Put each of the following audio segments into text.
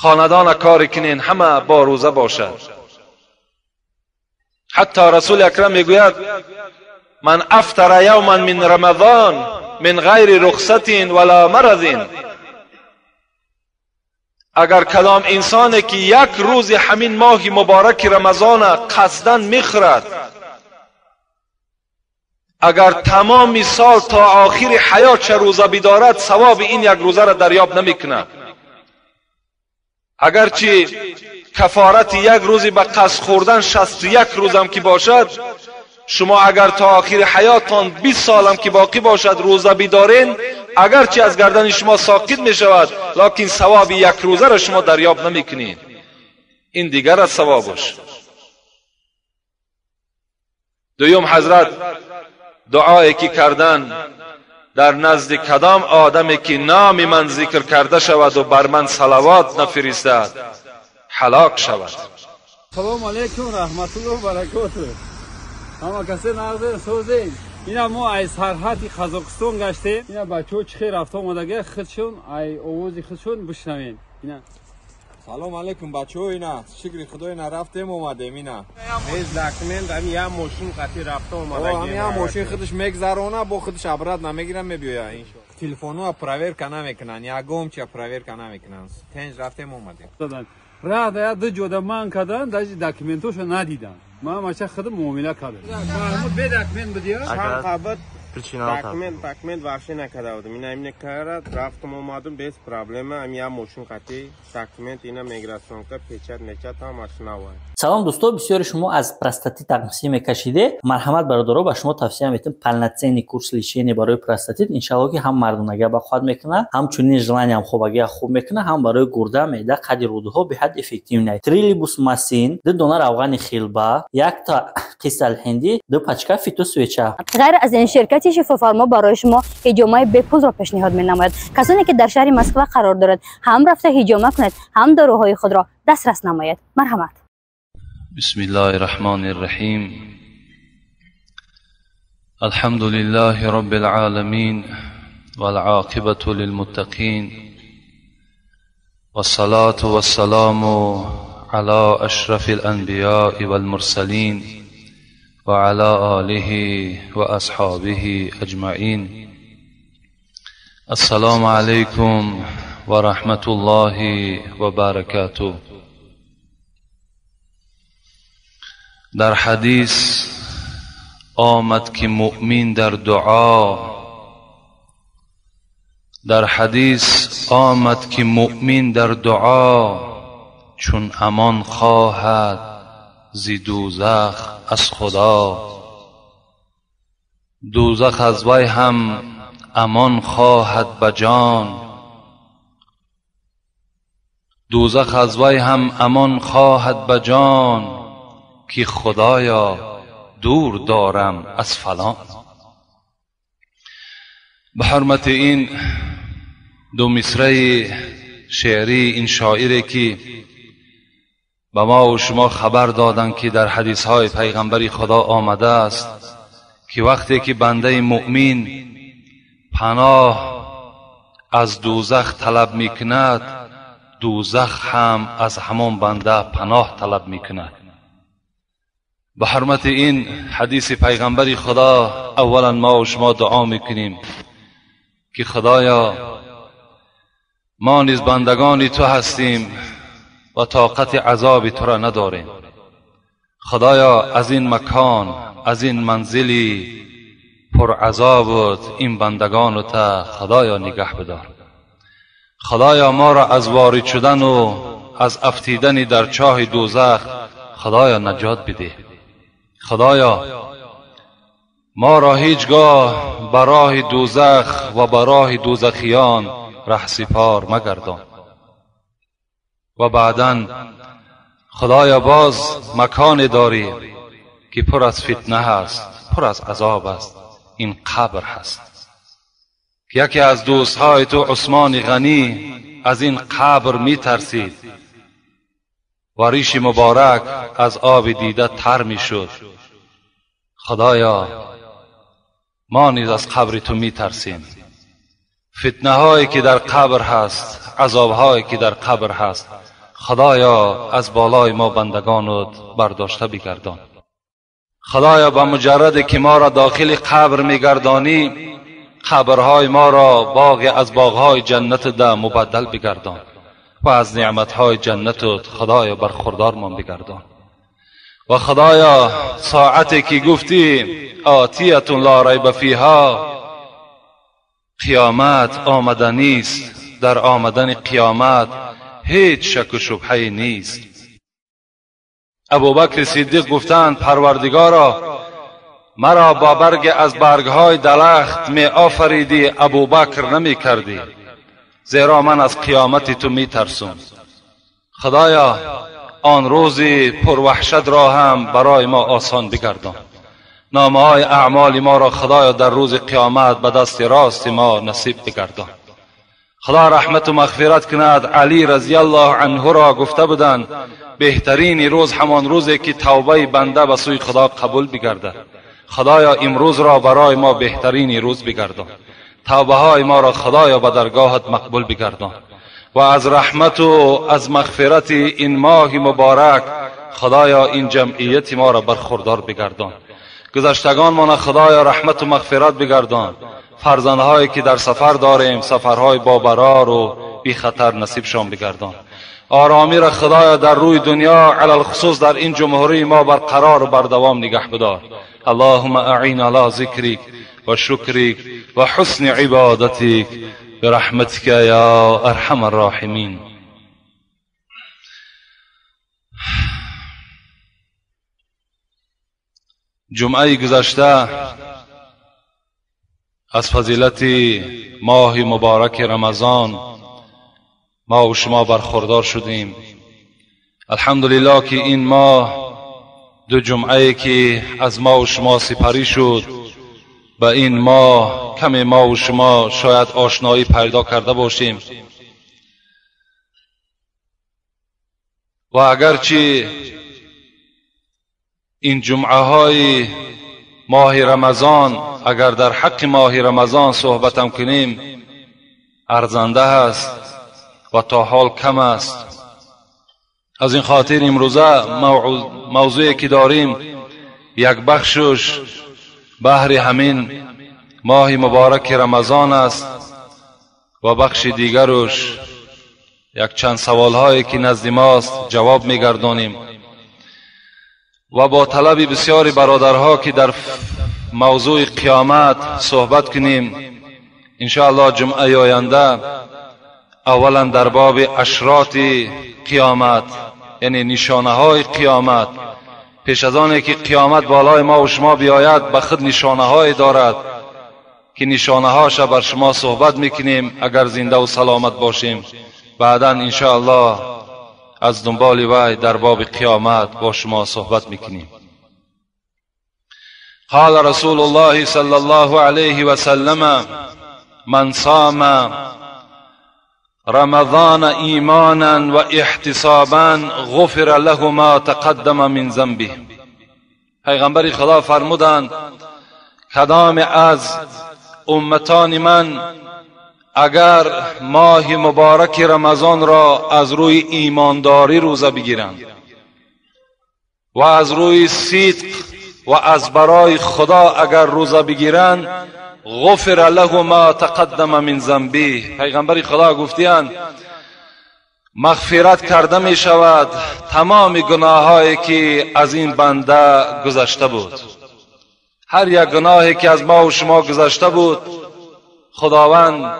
خاندان کاری کنین همه با روزه باشد. حتی رسول اکرم میگوید من افطر یوما من رمضان من غیر رخصت ولا مرض، اگر کدام انسانی که یک روز همین ماه مبارک رمضان قصدا میخورد، اگر تمام سال تا آخر حیات چه روزه بدارد، ثواب این یک روزه را دریاب نمیکند. اگرچه کفارت یک روزی به قصد خوردن 61 روزم که باشد، شما اگر تا آخر حیاتتان 20 سالم که باقی باشد روزه بدارین، اگرچه از گردن شما ساقط می شود، لکن ثواب یک روزه را شما دریاب نمی کنید. این دیگر از ثوابش. دویم حضرت دعایی که کردن در نزد کدام آدمی که نام من ذکر کرده شود و بر من صلوات نفرستد هلاک شود. سلام علیکم رحمت الله و برکاته. ҳама касе нағзе созем. Ина мо ай сарҳади Қазоқистон гаштем. Ина бачаҳо чӣ хел рафта омадага, худшон ай овози худшон бишнавем. Ина салом алейкум бачаҳо, ина шукри худо, ина рафтем омадем. Ина без документ ами як мошин қатӣ рафта омадагем. Ами як мошин худаш мегзарона, бо худаш обратно мегирам, мебиёя. Иншо телефонҳоа проверка намекунанд, ягон чия проверка намекунанд. Тенҷ рафтем омадем. Рада я ду ҷода ман кардан, даже документошо надидам. Ман мача худам муомила кардам. Бе документ будия? Чанд қабат документ вообще накарда будам. Ина имне карад, рафтам омадам без проблема. Ами як мошин қатӣ документ, ина миграционка, печать мечат ҳамаш навай. Салом дӯсто, бисёри шумо аз простатит тақсим мекашиде. Марҳамат бародаро, ба шумо тавсия метем полноценный курс лечения барои простатит. Иншалло ки ҳам мардонагия ба қувват мекунад, ҳамчунин желаниям хобагия хуб мекунад, ҳам барои гурда, меъда, қади рӯдаҳо беҳад эффективный. Трилибус масин, 2 дона равғани хилба, якта қисалҳиндӣ, 2 пачка фитосвеча. Ғайр аз ин ширкати шифофармо барои шумо ҳиҷомаи бепулро пешниҳод менамояд. Касоне ки дар шаҳри Москва қарор дорад, ҳам рафта ҳиҷома кунед, ҳам доруҳои худро дастрас намояд. Марҳамат. بسم الله الرحمن الرحيم. الحمد لله رب العالمين والعاقبة للمتقين والصلاة والسلام على أشرف الأنبياء والمرسلين وعلى آله وأصحابه أجمعين. السلام عليكم ورحمة الله وبركاته. در حدیث آمد که مؤمن در دعا، در حدیث آمد که مؤمن در دعا چون امان خواهد ز دوزخ از خدا، دوزخ از وی هم امان خواهد به جان، دوزخ از وی هم امان خواهد به جان که خدایا دور دارم از فلان. به حرمت این دو مصرع شعری این شاعری که به ما و شما خبر دادند که در حدیث های پیغمبر خدا آمده است که وقتی که بنده مؤمن پناه از دوزخ طلب میکند، دوزخ هم از همان بنده پناه طلب میکند. به حرمت این حدیث پیغمبر خدا اولا ما و شما دعا میکنیم که خدایا ما نیز بندگان تو هستیم و طاقت عذاب تو را نداریم. خدایا از این مکان، از این منزلی پر عذابت این بندگان تا خدایا نگه بدار. خدایا ما را از وارد شدن و از افتیدن در چاه دوزخ خدایا نجات بده. خدایا ما را هیچگاه به راه دوزخ و به راه دوزخیان رهسپار مگردان. و بعدا خدایا باز مکان داری که پر از فتنه هست، پر از عذاب است، این قبر هست. یکی از دوستهای تو عثمان غنی از این قبر می ترسید و ریش مبارک از آب دیده تر می شد. خدایا ما نیز از قبر تو می ترسیم. فتنه هایی که در قبر هست، عذاب هایی که در قبر هست، خدایا از بالای ما بندگانت برداشته بگردان. خدایا به مجرد که ما را داخل قبر میگردانی، قبرهای ما را باغ از باغهای جنت ده مبدل بگردان و از نعمتهای جنتت خدایا برخوردارمان بگردان. و خدایا ساعتی که گفتی آتیة لا ریب فیها، قیامت آمدنی است، در آمدن قیامت هیچ شک و شبهه نیست. ابوبکر صدیق گفتند پروردگارا مرا با برگ از برگهای درخت می آفریدی، ابوبکر نمی کردی، زیرا من از قیامت تو می ترسم. خدایا آن روزی پروحشت را هم برای ما آسان بگردان. نامه های اعمال ما را خدایا در روز قیامت به دست راست ما نصیب بگردان. خدا رحمت و مغفرت کند علی رضی الله عنه را گفته بودند بهترین روز همان روزی که توبه بنده به سوی خدا قبول بگردد. خدایا امروز را برای ما بهترین روز بگردان. توبه های ما را خدایا به درگاهت مقبول بگردان و از رحمت و از مغفرت این ماه مبارک خدایا این جمعیت ما را برخوردار بگردان. گذشتگان ما خدایا رحمت و مغفرت بگردان. فرزندهایی که در سفر داریم سفرهای با برار و بی خطر نصیبشان بگردان. آرامی را خدایا در روی دنیا علی الخصوص در این جمهوری ما برقرار و بردوام نگه بدار. اللهم اعین علی ذکرک و شکرک و حسن عبادتک برحمتک یا ارحم الراحمین. جمعه گذشته از فضیلت ماه مبارک رمضان ما و شما برخوردار شدیم. الحمدلله که این ماه دو جمعه که از ما و شما سپری شد، به این ماه کم ما و شما شاید آشنایی پیدا کرده باشیم و اگرچه این جمعه های ماه رمضان اگر در حق ماه رمضان صحبتم کنیم ارزنده است و تا حال کم است. از این خاطر امروزه موضوعی که داریم یک بخشش بهر همین ماه مبارک رمضان است و بخش دیگرش یک چند سوالهایی که نزد ماست جواب میگردانیم و با طلب بسیاری برادرها که در موضوع قیامت صحبت کنیم انشاءالله جمعه آینده اولا در باب اشراط قیامت، یعنی نشانه های قیامت. پیش از آنی که قیامت بالای ما و شما بیاید به خود نشانه های دارد که نشانه هاش بر شما صحبت میکنیم اگر زنده و سلامت باشیم. بعدا انشاءالله از دنبال وی در باب قیامت با شما صحبت میکنیم. قال رسول الله صلی الله علیه و سلم من صام رمضان ایمانا و احتسابا غفر له ما تقدم من ذنبه. پیغمبر خدا فرمودند کدام از امتان من اگر ماه مبارک رمضان را از روی ایمانداری روزه بگیرند و از روی صدق و از برای خدا اگر روزه بگیرند غفر له ما تقدم من ذنبه. پیغمبر خدا گفتیان مغفرت کرده می شود تمام گناهایی که از این بنده گذشته بود. هر یک گناهی که از ما و شما گذشته بود خداوند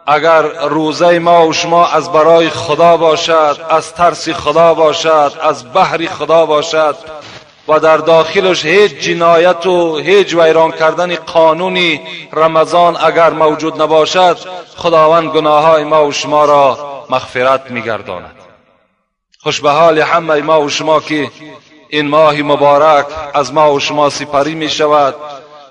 اگر روزه ما و شما از برای خدا باشد، از ترس خدا باشد، از بهر خدا باشد و در داخلش هیچ جنایت و هیچ ویران کردن قانونی رمضان اگر موجود نباشد خداوند گناههای ما و شما را مغفرت میگرداند. خوش به حال همه ما و شما که این ماه مبارک از ما و شما سپری می شود،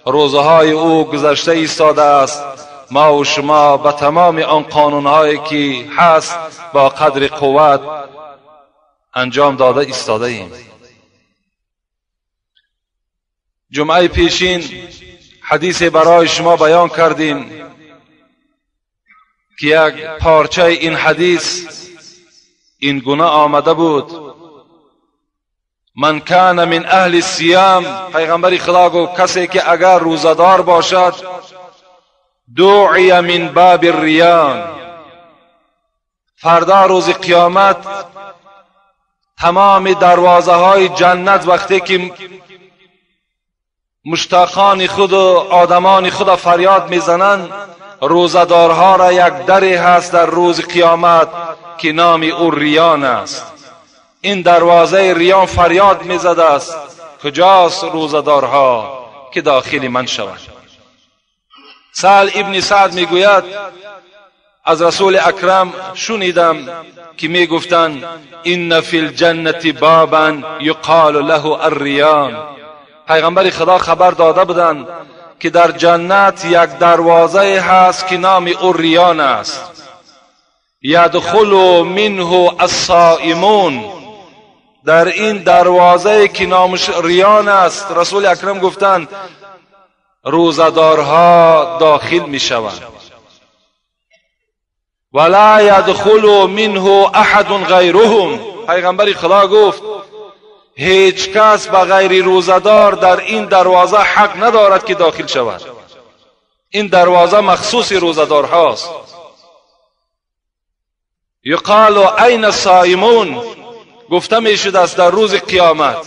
روزهای او گذشته ایستاده است. ما و شما به تمام آن قانونهایی که هست با قدر قوت انجام داده ایستاده ایم. جمعه پیشین حدیث برای شما بیان کردیم که یک پارچه این حدیث این گونه آمده بود: من کان من اهل الصیام، پیغمبر خدا گفت کسی که اگر روزه‌دار باشد، دعی من باب الریان، فردا روز قیامت تمام دروازه های جنت وقتی که مشتاقان خود و آدمان خود فریاد میزنند، روزه‌دارها را یک دری هست در روز قیامت که نام او ریان است. این دروازه ریان فریاد میزده است کجاست روزه‌دارها که داخل من شوند. سهل ابن سعد میگوید از رسول اکرم شنیدم که میگفتند ان فی الجنة بابا یقال له الریان. پیغمبر خدا خبر داده بودند که در جنت یک دروازه هست که نام او ریان است. یدخل منه الصائمون، در این دروازه که نامش ریان است رسول اکرم گفتند روزه‌دارها داخل می شوند. ولا یدخل منه احد غیرهم، پیغمبر خدا گفت هیچ کس به غیر روزه‌دار در این دروازه حق ندارد که داخل شود. این دروازه مخصوص روزه‌دارهاست. یقال این الصائمون، گفته می شده است در روز قیامت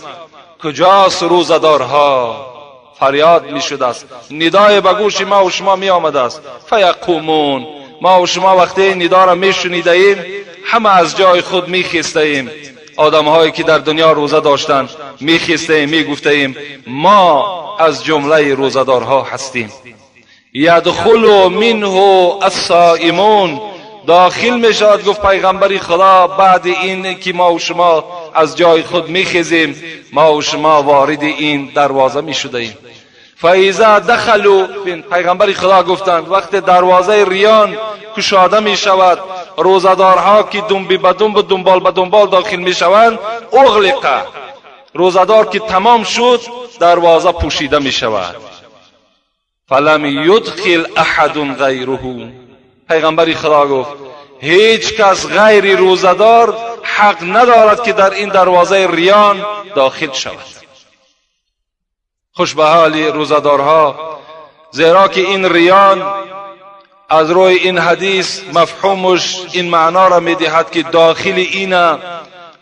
کجاست روزه‌دارها؟ فریاد می شده است، ندای به گوش ما و شما می آمده است. فیقومون، ما و شما وقتی ندا را می شنیده ایم همه از جای خود می خیسته ایم. آدم هایی که در دنیا روزه داشتند می خیسته ایم، می گفته ایم ما از جمله روزه‌دارها هستیم. یدخل منه الصائمون، داخل می شود گفت پیغمبر خدا بعد این که ما و شما از جای خود می خیزیم، ما و شما وارد این دروازه می شده ایم. فاذا دخلوا، پیغمبر خدا گفتند وقت دروازه ریان کشاده می شود، روزه‌دارها که دنبی به دنب و دنبال به دنبال داخل می شوند، اغلقه، روزه‌دار که تمام شد دروازه پوشیده می شود. فلم یدخل احد غیره، پیغمبر خدا گفت هیچ کس غیر روزه‌دار حق ندارد که در این دروازه ریان داخل شود. خوش به حال روزه‌دارها، زیرا که این ریان از روی این حدیث مفهومش این معنا را میدهد که داخل این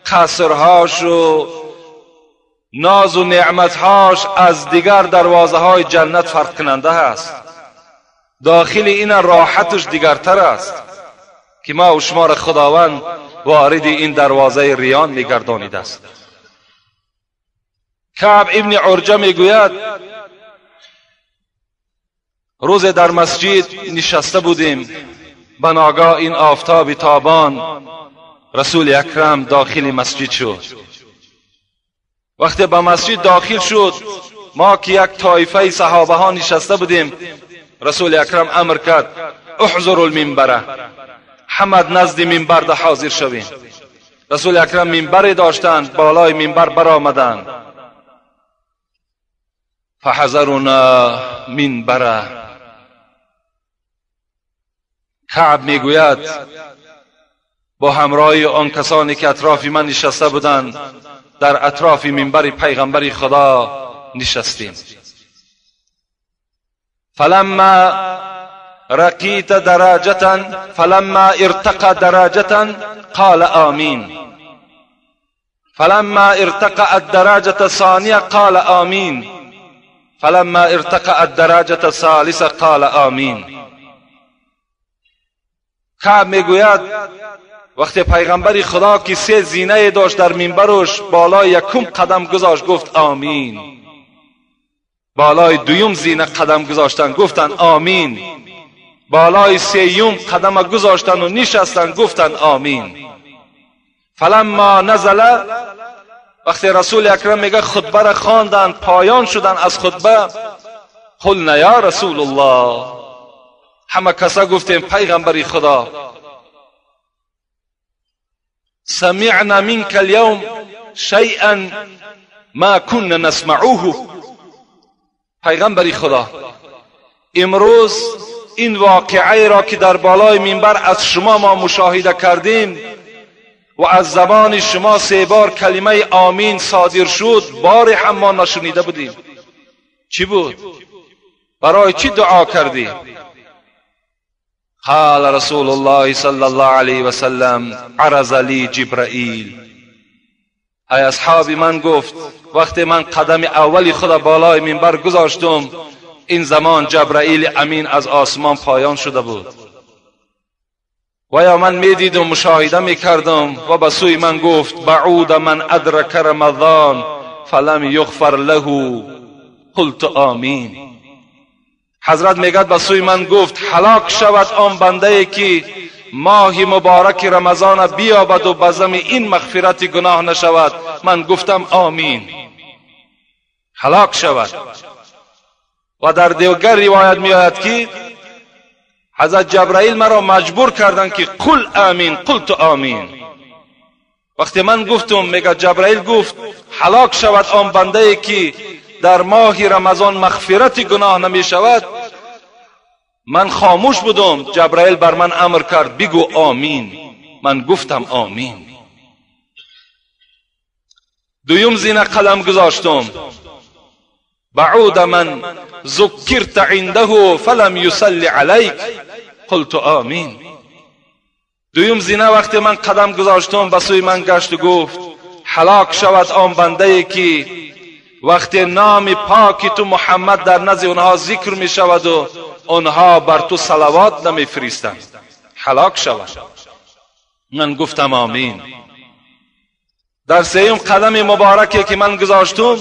قصرهاش و ناز و نعمتهاش از دیگر دروازه های جنت فرق کننده است. داخل این راحتش دیگرتر است که ما و شما را خداوند وارد این دروازه ریان میگردانیده است. کعب ابن عرجه میگوید روز در مسجد نشسته بودیم، بناگاه این آفتاب تابان رسول اکرم داخل مسجد شد. وقتی به مسجد داخل شد، ما که یک طایفه صحابه ها نشسته بودیم، رسول اکرم امر کرد احضروا المنبر، همه نزد منبر ده حاضر شویم. رسول اکرم منبر داشتند، بالای منبر برآمدند. فحضرنا منبره، کعب میگوید با همراهی آن کسانی که اطراف من نشسته بودند در اطراف منبر پیغمبر خدا نشستیم. فلما رقیت درجة فلما ارتقى درجة قال آمین، فلما ارتقى الدرجة الثانية قال آمین، فلما ارتقى الدرجة الثالثة قال آمین. کعب میگوید وقتی پیغمبر خدا که سه زینه داشت در منبرش، بالای یکم قدم گذاشت گفت آمین، بالای دویم زینه قدم گذاشتن گفتن آمین، بالای سیوم قدم گذاشتن و نشستن گفتن آمین. فلما نزل، وقتی رسول اکرم میگه خطبه را خواندن، پایان شدن از خطبه، قلنا یا رسول الله، همه کسا گفتیم پیغمبر خدا سمعنا منك اليوم شيئا ما كنا نسمعوه. پیغمبر خدا امروز این واقعه را که در بالای منبر از شما ما مشاهده کردیم و از زبان شما 3 بار کلمه آمین صادر شد، باری هم ما نشنیده بودیم. چی بود؟ برای چی دعا کردی؟ قال رسول الله صلی الله علیه و سلم عرض لی جبرائیل. ای اصحاب من گفت وقتی من قدم اولی خود بالای منبر گذاشتم، این زمان جبرائیل امین از آسمان پایان شده بود و یا من میدیدم، مشاهده میکردم و به سوی من گفت بعود من ادرک رمضان فلم یغفر له قلت آمین. حضرت میگد به سوی من گفت هلاک شود آن بنده که ماه مبارک رمضان بیابد و به ذم این مغفرت گناه نشود. من گفتم آمین. هلاک شود. و در دیگر روایت میآید که حضرت جبرائیل مرا مجبور کردند که قل آمین، قلت آمین. وقتی من گفتم، میگه جبرائیل گفت هلاک شود آن بنده که در ماه رمضان مغفرت گناه نمی شود. من خاموش بودم، جبرائیل بر من امر کرد بگو آمین. من گفتم آمین. دویم زینه قلم گذاشتم، بعود من ذکرت عنده فلم یصلی علیک قلت آمین. دویم زینه وقتی من قدم گذاشتم به سوی من گشت و گفت هلاک شود آن بنده که وقتی نام پاک تو محمد در نزد اونها ذکر می شود و آنها بر تو صلوات نمی فرستند، هلاک شود. من گفتم آمین. در سیوم قدم مبارکی که من گذاشتم،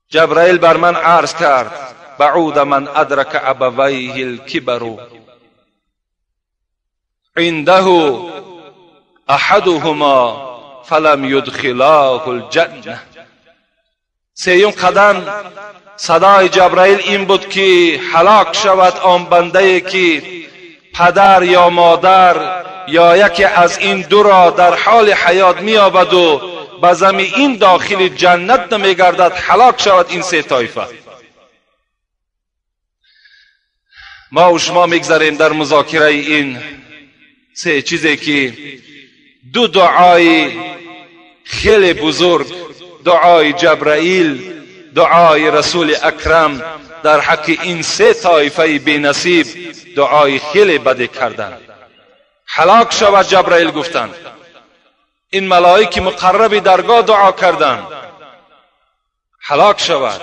جبرائیل بر من عرض کرد بعود من ادرک ابویه الکبر عنده احدهما فلم یدخلاه الجنه. سیوم قدم صدای جبرائیل این بود که هلاک شود آن بنده که پدر یا مادر یا یکی از این دو را در حال حیات می‌یابد و به ذم این داخل جنت نمیگردد، هلاک شود این 3 طایفه. ما و شما میگذریم در مذاکره این 3 چیزی که 2 دعای خیلی بزرگ، دعای جبرائیل، دعای رسول اکرم، در حق این 3 طایفه بی نصیب دعای خیلی بد کردند. هلاک شود جبرائیل گفتند. این ملائک مقرب درگاه دعا کردند هلاک شود.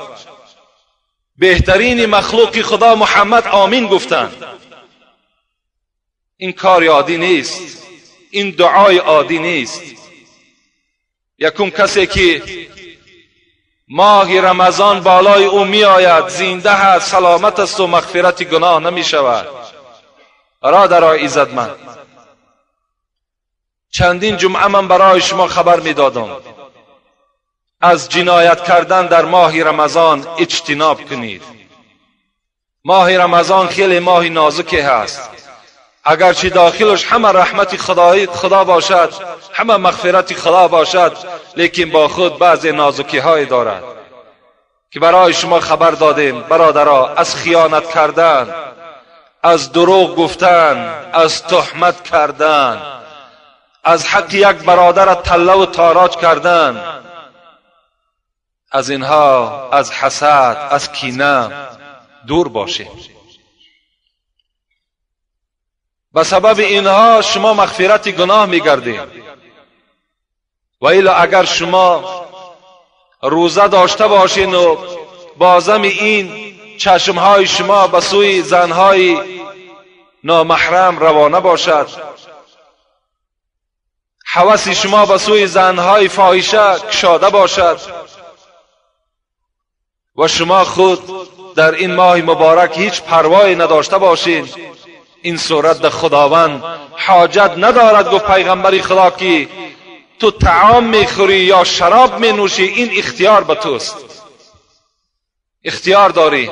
بهترین مخلوق خدا محمد آمین گفتند. این کار عادی نیست، این دعای عادی نیست. یکم کسی که ماه رمضان بالای او می آید، زنده است، سلامت است و مغفرت گناه نمی شود. برادرای عزتمند، چندین جمعه من برای شما خبر می دادم از جنایت کردن در ماه رمضان اجتناب کنید. ماه رمضان خیلی ماه نازکی هست، اگرچه داخلش همه رحمت خدا باشد، همه مغفرت خدا باشد، لیکن با خود بعض نازکی های دارد که برای شما خبر دادیم. برادرها، از خیانت کردن، از دروغ گفتن، از تهمت کردن، از حق یک برادر تله و تاراج کردن، از اینها، از حسد، از کینه دور باشید. به سبب اینها شما مغفرت گناه میگردید. و الا اگر شما روزه داشته باشین و بازم این چشمهای شما به سوی زنهای نامحرم روانه باشد، حوث شما به سوی زنهای فاحشه کشاده باشد و شما خود در این ماه مبارک هیچ پروایی نداشته باشین، این صورت در خداوند حاجت ندارد. گفت پیغمبر خدا که تو طعام میخوری یا شراب مینوشی، این اختیار به توست، اختیار داری،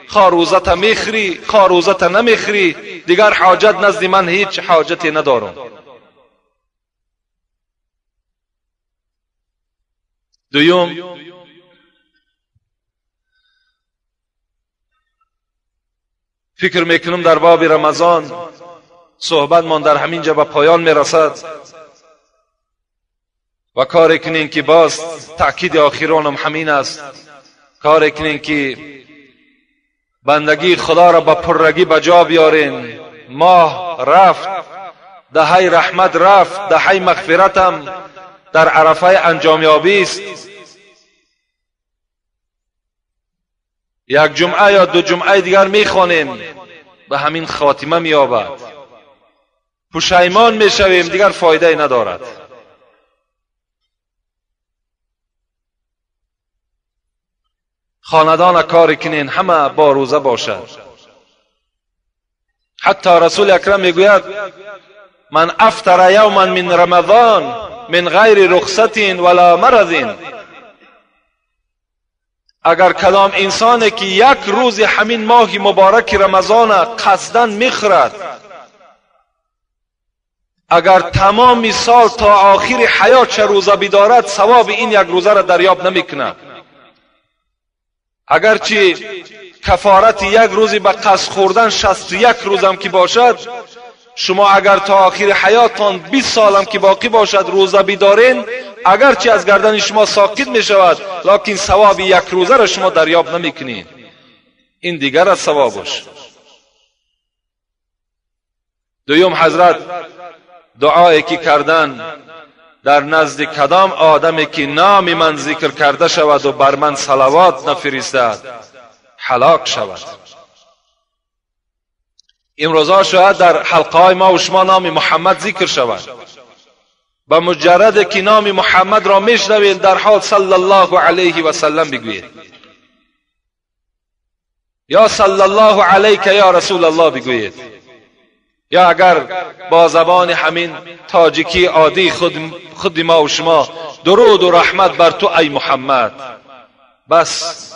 خواه روزت میخوری خواه روزت نمیخوری، دیگر حاجت نزد من هیچ حاجتی ندارم. دوم، فکر میکنم در باب رمضان صحبت من در همین جا به پایان میرسد. و کاری کنین که باز تأکید آخرانم همین است، کاری کنین که بندگی خدا را با پرگی به جا بیارین. ماه رفت، دهه رحمت رفت، دهه مغفرتم در عرفه انجامیابی است. یک جمعه یا دو جمعه دیگر میخوانیم، به همین خاتمه مییابد، پشیمان میشویم، دیگر فایده ندارد. خاندان کاری کنین همه با روزه باشد. حتی رسول اکرم میگوید من افطر یوما من رمضان من غیر رخصت ولا مرض، اگر کدام انسانی که یک روز همین ماه مبارک رمضان قصداً میخورد، اگر تمام سال تا آخر حیات چه روزه بدارد، ثواب این یک روزه را دریاب نمیکند. اگرچه کفارت یک روزی به قصد خوردن 61 روزم که باشد، شما اگر تا آخر حیاتتان 20 سالم که باقی باشد روزه بدارین، اگرچه از گردن شما ساقط می شود، لکن ثواب یک روزه را شما دریاب نمی کنید. این دیگر از ثوابش. دویم حضرت دعایی که کردن در نزد کدام آدمی که نام من ذکر کرده شود و بر من صلوات نفرستد هلاک شود. امروزها شاید در حلقه های ما و شما نام محمد ذکر شود، به مجرد که نام محمد را میشنوید در حال صلی الله علیه و سلم بگویید، یا صلی الله علیک یا رسول الله بگویید، یا اگر با زبان همین تاجیکی عادی خود ما و شما درود و رحمت بر تو ای محمد، بس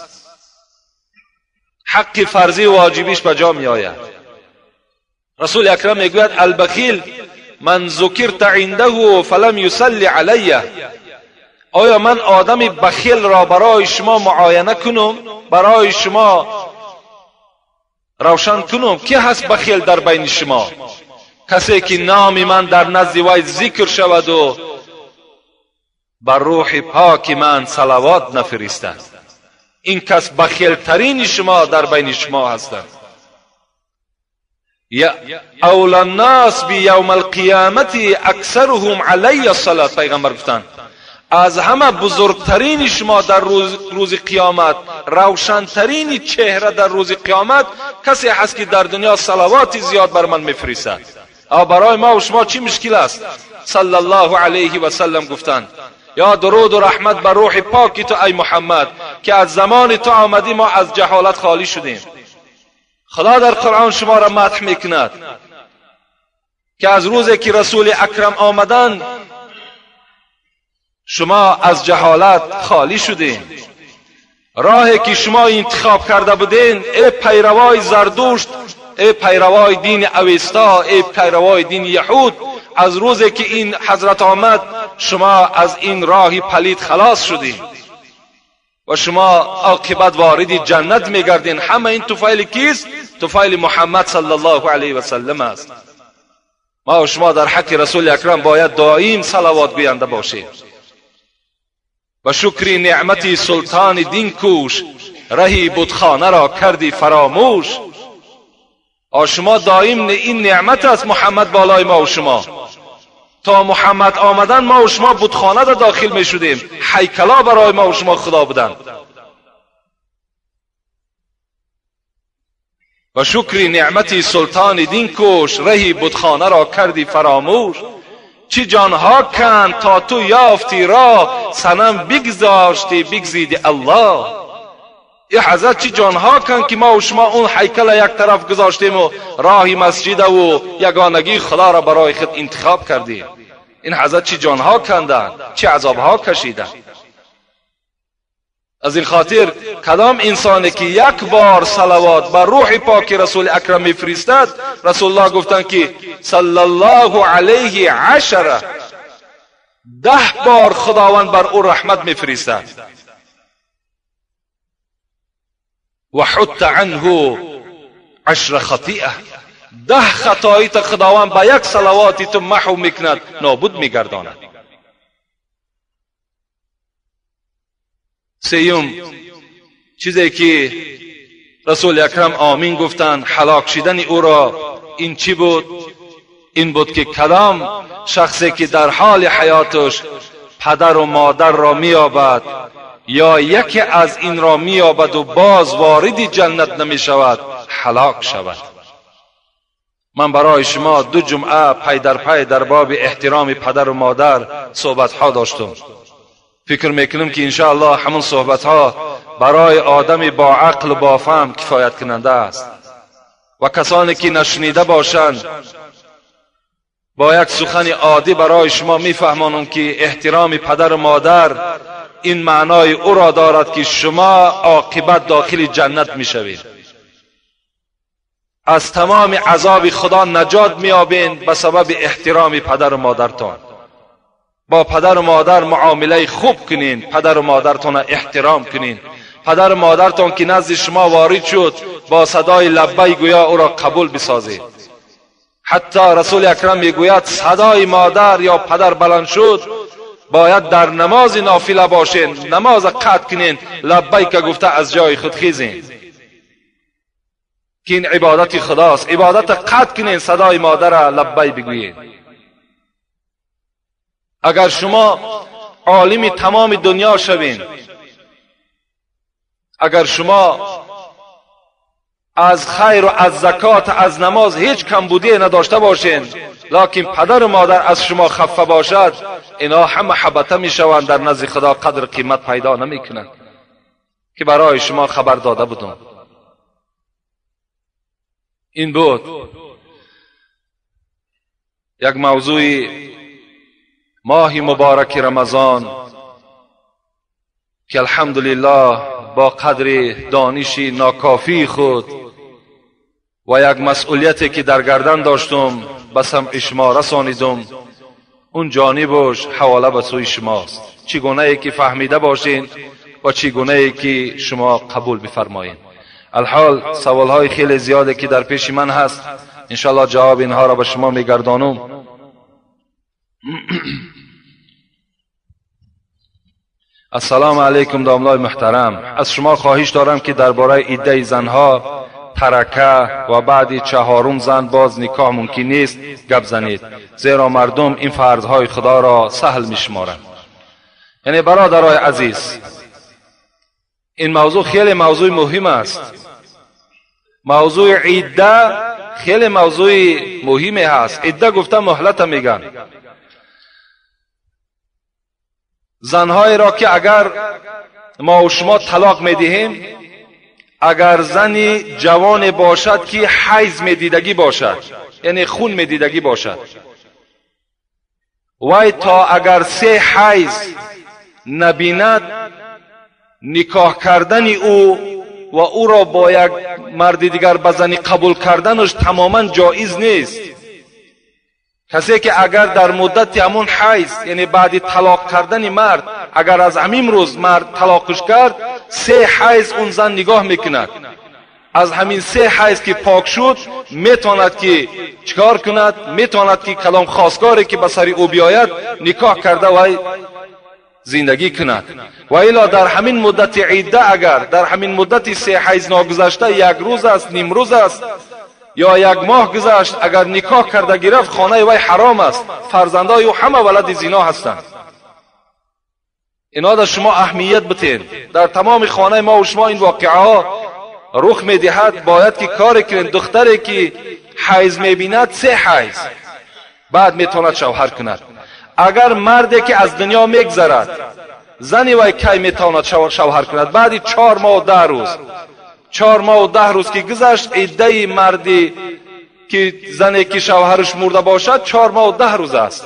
حق فرضی و واجبیش به جا می آید. رسول اکرم میگوید البخیل من ذکرت عنده فلم یصلی علیه. آیا من آدم بخیل را برای شما معاینه کنم، برای شما روشن کنم؟ کی هست بخیل در بین شما؟ کسی که نام من در نزد وی ذکر شود و بر روح پاک من صلوات نفرستد، این کس بخیل ترین شما در بین شما هستند. اولی الناس بیوم القیامت اکثرهم علی الصلاة. پیغمبر گفتند از همه بزرگترین شما در روز قیامت، روشنترین چهره در روز قیامت کسی هست که در دنیا صلوات زیاد بر من میفرستد. برای ما و شما چی مشکل است؟ صلی الله علیه و سلم گفتند یا درود و رحمت بر روح پاکی تو ای محمد که از زمان تو آمدی ما از جهالت خالی شدیم. خدا در قرآن شما را مدح میکند که از روزی که رسول اکرم آمدند شما از جهالت خالی شدین. راهی که شما انتخاب کرده بودین، ای پیروای زردشت، ای پیروای دین اوستا، ای پیروای دین یهود، از روزی که این حضرت آمد شما از این راه پلید خلاص شدین و شما عاقبت وارد جنت میگردین. همه این طفیل کیست؟ طفیل محمد صلی الله علیه و سلم است. ما و شما در حق رسول اکرم باید دائم صلوات گوینده باشیم. و شکر نعمت سلطان دین کوش، رهی بتخانه را کردی فراموش. شما دائم این نعمت است محمد بالای ما و شما. تا محمد آمدن ما و شما بتخانه را داخل می شدیم، هیکلا برای ما و شما خدا بودند. و شکر نعمت سلطان دین کوش، رهی بتخانه را کردی فراموش. چی جانها کن تا تو یافتی را، صنم بگذاشتی بگزیدی الله. ای حضرت چی جانها کن که ما و شما اون هیکل یک طرف گذاشتیم و راه مسجد و یگانگی خدا را برای خود انتخاب کردیم. این حضرت چی جانها کندن، چی عذابها کشیدن. از این خاطر کدام انسانی که یک بار صلوات بر روح پاک رسول اکرم میفرستد، رسول الله گفتند که صلی الله علیه عشره، 10 بار خداوند بر او رحمت میفرستد. و حط عنه 10 خطیئه، 10 خطایی تا خداوند با یک صلواتی تو محو میکند، نابود میگرداند. سیوم چیزی که رسول اکرم آمین گفتند هلاک شدن او را این چی بود؟ این بود که کدام شخصی که در حال حیاتش پدر و مادر را می‌یابد یا یکی از این را می‌یابد و باز وارد جنت نمی‌شود هلاک شود. من برای شما 2 جمعه پی در پی در باب احترام پدر و مادر صحبت‌ها داشتم. فکر میکنم که انشاءالله همون صحبت‌ها برای آدم با عقل و با فهم کفایت کننده است و کسانی که نشنیده باشند با یک سخن عادی برای شما میفهمانم که احترام پدر و مادر این معنای او را دارد که شما عاقبت داخل جنت میشوید، از تمام عذاب خدا نجات میابین به سبب احترام پدر و مادرتان. با پدر و مادر معامله خوب کنین، پدر و مادرتان احترام کنین. پدر و مادرتان که نزد شما وارد شد با صدای لبی گویا او را قبول بسازید. حتی رسول اکرم میگوید صدای مادر یا پدر بلند شد باید در نماز نافله باشین، نماز قطع کنین، لبیک گفته از جای خود خیزین که این عبادت خداست. عبادت قطع کنین، صدای مادر لبی بگویین. اگر شما عالم تمام دنیا شوین، اگر شما از خیر و از زکات از نماز هیچ کمبودی نداشته باشین، لکن پدر و مادر از شما خفه باشد، اینا همه حبطه میشوند، در نزد خدا قدر قیمت پیدا نمیکنند که برای شما خبر داده بودم. این بود یک موضوع ماه مبارک رمضان که الحمدلله با قدر دانش ناکافی خود و یک مسئولیتی که در گردن داشتم به سمع شما رسانیدم، اون جانبش حواله به سوی شماست، چگونه ای که فهمیده باشین و چگونه ای که شما قبول بفرمایین. الحال سوال های خیلی زیاده که در پیش من هست، انشالله جواب اینها را به شما میگردانم. السلام علیکم داملای محترم، از شما خواهش دارم که درباره عده زنها ترکه و بعد 4 زن باز نکاح ممکن نیست گپ زنید، زیرا مردم این فرضهای خدا را سهل میشمارند. یعنی برادرای عزیز، این موضوع خیلی موضوع مهم است. موضوع عده خیلی موضوع مهمی هست. عده گفته مهلت میگن. زنهایی را که اگر ما و شما طلاق میدهیم، اگر زنی جوان باشد که حیض میدیدگی باشد، یعنی خون میدیدگی باشد، وای تا اگر 3 حیض نبیند، نکاح کردن او و او را با یک مرد دیگر بزنی قبول کردنش تماما جایز نیست. کسی که اگر در مدت همون حیض، یعنی بعد طلاق کردن مرد، اگر از همین روز مرد طلاقش کرد، 3 حیض اون زن نگاه میکند. از همین 3 حیض که پاک شد میتواند که چیکار کند؟ میتواند که کلام خواستگاری که به سر او بیاید نکاح کرده و زندگی کند. و الا در همین مدت عده، اگر در همین مدت 3 حیض ناگذشته، 1 روز است، نیم روز است یا 1 ماه گذشت، اگر نکاح کرده گرفت، خانه وی حرام است، فرزندای او همه ولد زنا هستند. اینا در شما اهمیت بتین. در تمام خانه ما و شما این واقعه ها رخ میدهد. باید که کار کنین. دختری که حیض میبیند 3 حیض بعد میتواند شوهر کند. اگر مردی که از دنیا میگذرد، زنی وی کی میتواند شوهر کند؟ بعد 4 ماه و 10 روز. 4 ماه و 10 روز که گذشت، عده مردی که زنی که شوهرش مرده باشد 4 ماه و 10 روز است.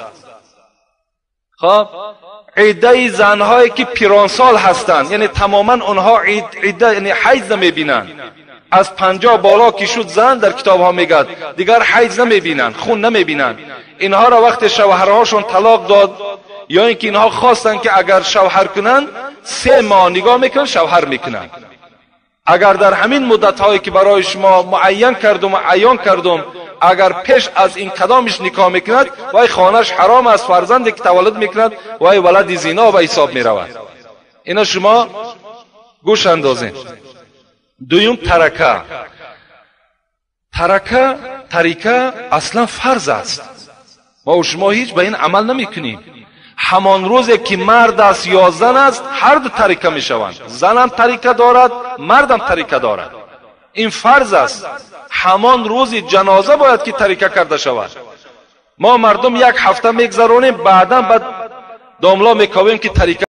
خب عده زنهایی که پیرانسال هستند، یعنی تماما آنها عده یعنی حیض نمیبینند، از 50 بالا که شد زن در کتاب ها میگد دیگر حیض نمیبینند، خون نمیبینند. اینها را وقت شوهرهاشون طلاق داد یا اینکه اینها خواستند که اگر شوهر کنند 3 ماه نگاه میکنن شوهر میکنند. اگر در همین مدت هایی که برای شما معین کردم و عیان کردم، اگر پیش از این کدامش نکاح میکند، وای خانهش حرام است، فرزندی که تولد میکند وای ولد زنا به حساب میرود. اینا شما Гӯш андозем. Дуюм, тарака. Тарака, тарика аслан фарз аст. Мо шумо ҳеҷ ба ин амал намекунем. Ҳамон рӯзе ки мард аст ё зан аст, ҳар ду тарика мешаванд. Занам тарика дорад, мардам тарика дорад. Ин фарз аст. Ҳамон рӯзи ҷаноза бояд ки тарика карда шавад. Мо мардум як ҳафта мегзаронем, баъдан ба домло мекобем ки тарика.